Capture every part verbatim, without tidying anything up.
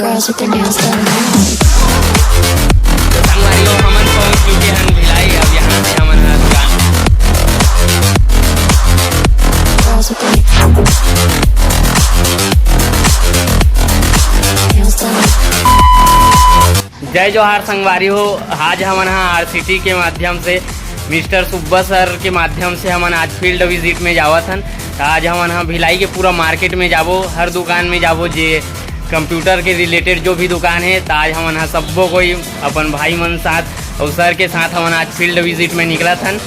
Girls with their nails done now. तो संगवारी हो, हमन पहुंच चुके हन भिलाई। अब यहाँ से हमन ह दुकान Girls with their nails done. जय जोहार संगवारी हो, आज हमन ह आरसीटी के माध्यम से, मिस्टर सुब्बा सर के माध्यम से हमन आज फील्ड विजिट में जावत हन। त आज हमन ह भिलाई के पूरा मार्केट में जाबो, हर दुकान में जाबो, जे कंप्यूटर के रिलेटेड जो भी दुकान हे, त आज हमन ह सब्बो कोई अपन भाई मन साथ अउ सर के साथ हमन आज फील्ड विजिट में निकलत हन।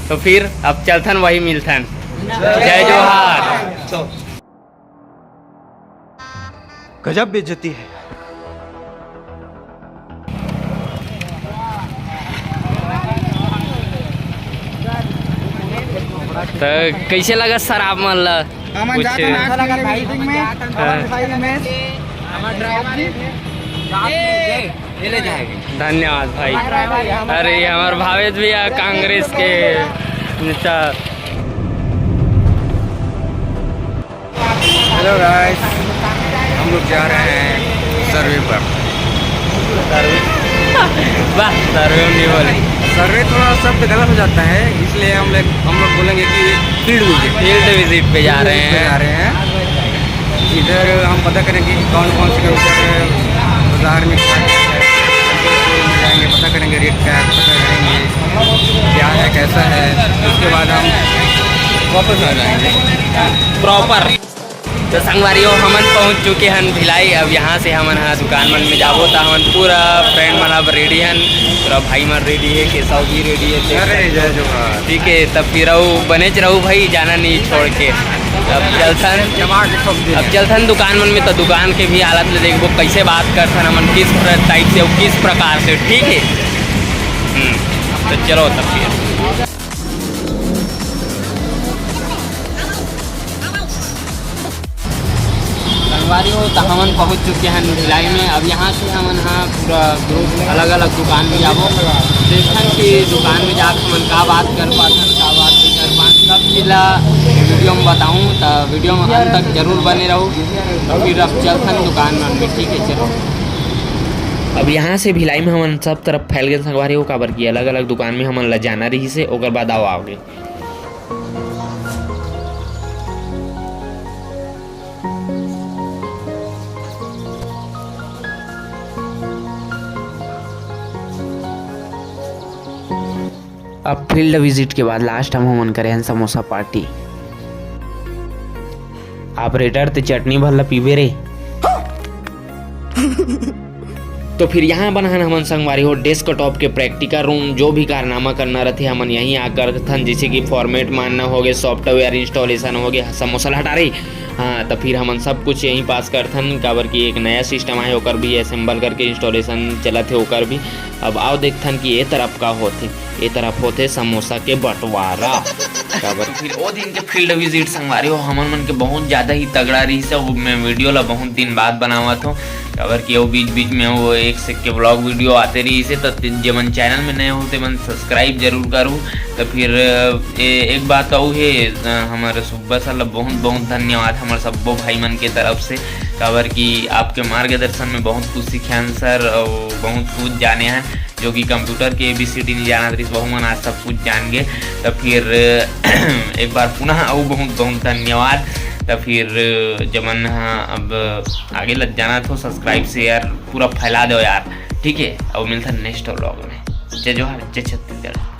तो फिर अब चलथन, वही मिलथन। जय जोहार। गजब बेइज्जती है। त कइसे लगा सर आप मन ला? हमन कुछ जात हन आज फील्ड विजिटिंग में। हाँ। हमर भाई रमेश, हमर ड्राइवर जी। धन्यवाद भाई। अरे, ये हमर भावेश भैया, कांग्रेस के नेता। हेलो गाइस, हम लोग जा रहे हैं सर्वे पर। वाह, सर्वे नहीं बोले। सर्वे थोड़ा शब्द गलत हो जाता है, इसलिए हम लोग, हम लोग बोलेंगे कि फील्ड विजिट। फील्ड विजिट पे जा रहे हैं। जा रहे हैं। इधर हम पता करेंगे कि कौन कौन से कंप्यूटर बाजार में क्या क्या है, जाएंगे, पता करेंगे रेट क्या है, पता करेंगे क्या है, कैसा है, उसके बाद हम वापस आ जाएंगे। प्रॉपर। तो संगवारी हो, हमन पहुंच चुके हन भिलाई। अब यहाँ से हमन ह दुकान मन में जाबो, त हमन पूरा फ्रेंड मन अब रेडी हन, पूरा भाई मन रेडी हे, केशव भी रेडी हे। अरे, जय जोहार। ठीक है, तब फिर रहू, बनेच रहू भाई, जाना नहीं छोड़ के। अब चलथन, अब चलथन दुकान मन में, तो दुकान के भी हालत ले देखबो, कैसे बात करथन हमन, किस प्र-, टाइप से और किस प्रकार से, ठीक है। हम्म, तो चलो तब फिर। संगवारी हो, त हमन पहुंच चुके हन भिलाई में। अब यहाँ से हमन ह पूरा ग्रुप अलग-अलग दुकान में जाबो, देखथन कि दुकान में जाके हमन का बात कर पाथन, का बात नहीं कर पाथन, सब चीज ला वीडियो में बताऊँ, त वीडियो में अंत तक जरूर बने रहू। तो फिर अब चलथन दुकान मन में, ठीक है, चलो। अब यहाँ से भिलाई में हमन सब तरफ फैल गए संगवारी हो, काबर कि अलग-अलग दुकान में हमन ला जाना रहिस हे, ओकर बाद आओ, आओगे। अब फील्ड विजिट के बाद लास्ट हम हमन करे हन समोसा पार्टी। ऑपरेटर, ते चटनी भर ला पीबे रे। तो फिर यहाँ बने हन हमन संगवारी हो डेस्कटॉप के प्रैक्टिकल रूम। जो भी कारनामा करना रथे, हमन यहीं आ करथन, जैसे कि फॉर्मेट मारना होगे, सॉफ्टवेयर इंस्टॉलेशन होगे, समोसा ला हटा रे। हाँ, तो फिर हमन सब कुछ यहीं पास करथन, काबर कि एक नया सिस्टम आए, ओकर भी असेंबल करके इंस्टॉलेशन चलत हे, ओकर भी। अब आओ देखथन कि ये तरफ का होथे। ए तरफ होथे समोसा के बंटवारा। काबर फिर ओ दिन के फील्ड विजिट संगवारी हो, हमन मन के बहुत ज्यादा ही तगड़ा रहिस हे। वो मैं वीडियो ला बहुत दिन बाद बनावत हों, काबर कि वो बीच बीच में वो एक से के व्लॉग वीडियो आते रहिस हे। त जेमन चैनल में नए हो, तेमन सब्सक्राइब जरूर करू। त फिर ए, एक बात अउ हे, अ, हमर सुब्बा सर ला बहुत बहुत धन्यवाद हमर सब्बो भाई मन के तरफ से, काबर कि आपके मार्गदर्शन में बहुत कुछ सीखे हन सर, अउ बहुत कुछ जाने हन। जो कि कंप्यूटर के एबीसीडी नहीं जानत रहिस, वहू मन आज सब कुछ जान गे। त फिर एक बार पुनः अउ बहुत बहुत धन्यवाद। त फिर जमन ह अब आगे लग जाना, तो सब्सक्राइब से यार पूरा फैला दो यार, ठीक है। अब मिलता नेक्स्ट व्लॉग में। जय जोहार, जय छत्तीसगढ़।